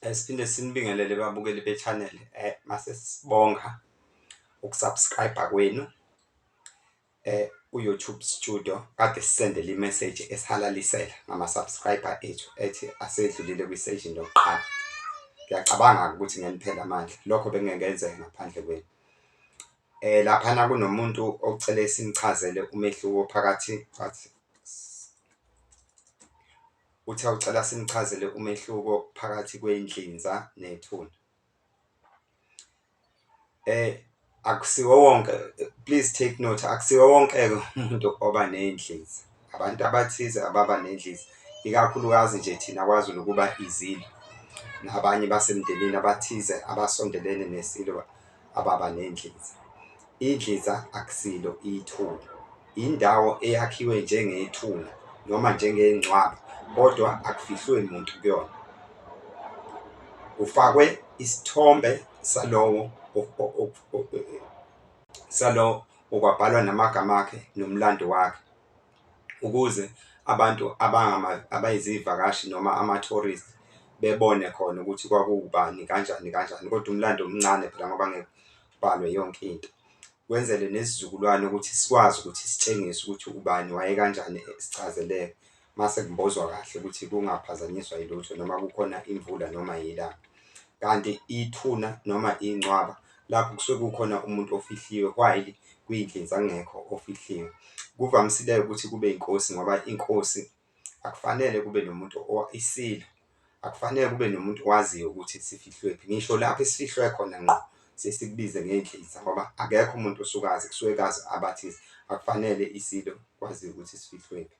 Siphinde sinibingelele babukeli be-channel, mase sibonga uku-subscribe-a kwenu ku-YouTube Studio kade esisendela i-message esihalalisela ngama-subscriber ethu ethi asedlulile kwi-session yokuqala. Ngiyacabanga-ke ukuthi ngeke niphele amandla, lokho bekungeke kwenzeke ngaphandle kwenu. Laphana kunomuntu ocele simchazele umehluko phakathi wathi uthe ucela simchazele umehluko phakathi kwendlinza nethuna. Akusiwo wonke, please take note, akusiwo wonke-ke umuntu oba ney'ndlinza, abantu abathize ababa nendlinza, ikakhulukazi nje thina kwaZulu kuba izilo nabanye basemndenini abathize abasondelene neSilo ababa nendlinza. Indlinza akusilo ithuna, indawo eyakhiwe njengethuna noma njengengcwaba kodwa akufihlwe muntu kuyona. Kufakwe isithombe salowo salo okwabhalwa namagama akhe nomlando wakhe ukuze abantu abayizivakashi noma ama-tourist bebone khona ukuthi kwakuwubani kanjani kanjani, kodwa umlando omncane phela ngoba ngeke kubhalwe yonke into. Kwenzele nesizukulwane ukuthi sikwazi ukuthi sitshengise ukuthi ubani waye kanjani sichazeleke mase kumbozwa kahle ukuthi kungaphazanyiswa yilutho noma kukhona imvula noma ilanga. Kanti ithuna noma ingcwaba lapho kusuke kukhona umuntu ofihliwe while kwindlinza kungekho ofihliwe. Kuvamisile-ke ukuthi kube inkosi ngoba inkosi akufanele kube nomuntu isilo akufanele kube nomuntu owaziyo ukuthi sifihlwephi, ngisho lapho esifihlwe khona ngqo siye sikubize ngendlinza ngoba akekho umuntu osuke azi kusuke kazi abathize, akufanele isilo kwaziwe ukuthi sifihlwephi.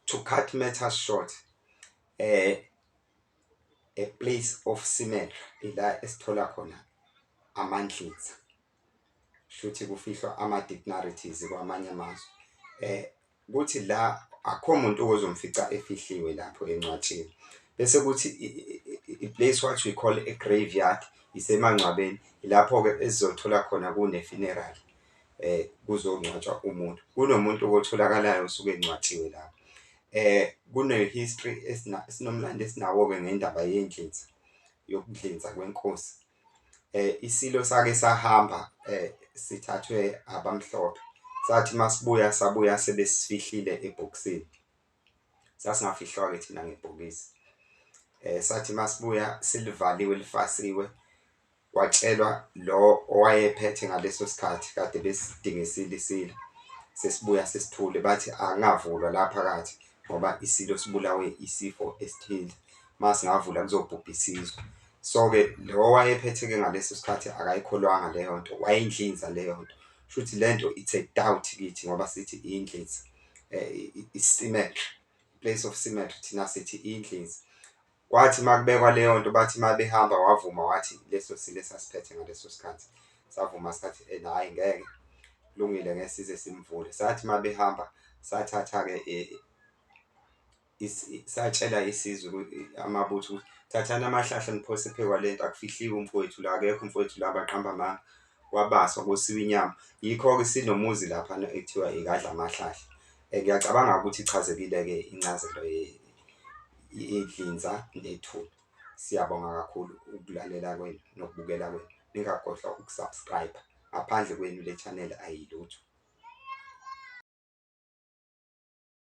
To cut matters short, a place of cemetery ila esithola khona amandlinza, shuthi kufihlwa ama-dignarities kwamanye amazwe. Kuthi la akukho muntu ozomfica efihliwe lapho engcwatshiwe. Bese kuthi i-place what we call a graveyard, isemangcwabeni, ilapho-ke esizothola khona kune-funeral kuzongcwatshwa umuntu. Kunomuntu otholakalayo osuke engcwatshiwe lapho. Kune-history sinomlando esinawo-ke ngendaba yendlinza, yokudlinza kwenkosi. Isilo sake sahamba sithathwe abamhlophe, sathi masibuya sabuya sebesifihlile ebhokisini, sasingafihlwa-ke thina ngebhokisi. Sathi masibuya selivaliwe lifasiwe, kwatshelwa lo owayephethe ngaleso sikhathi kade besidingisile isilo, sesibuya sesithule bathi akungavulwa la phakathi ngoba isilo sibulawe isifo esithile, masingavula kuzobhubha isizwe. So-ke lo owayephethe-ke ngaleso sikhathi akayikholwanga leyo nto, wayindlinza leyo nto. Kushuthi le nto it's a doubt kithi ngoba sithi indlinza i-cemetery, place of cemetery, thina sithi indlinza. Kwathi uma kubekwa leyo nto bathi uma behamba wavuma wathi leso silo esasiphethe ngaleso sikhathi, savuma sathi ena hhayi ngeke kulungile ngeke size simvule. Sathi uma behamba sathatha-ke satshela isizwe amabutho ukuthi thathani amahlahla niphose phekwale nto akufihliwe umfowethu la, akekho umfowethu la baqamba amanga. Kwabaswa kosiwa inyama. Yikho-ke sinomuzi laphana ekuthiwa ikadlamahlahla. Ngiyacabanga ukuthi ichazekile-ke incazelo yedlinza nethuna. Siyabonga kakhulu ukulalela kwenu nokubukela kwenu. Ningakhohlwa uku-subscribe-a, ngaphandle kwenu le channel ayilutho.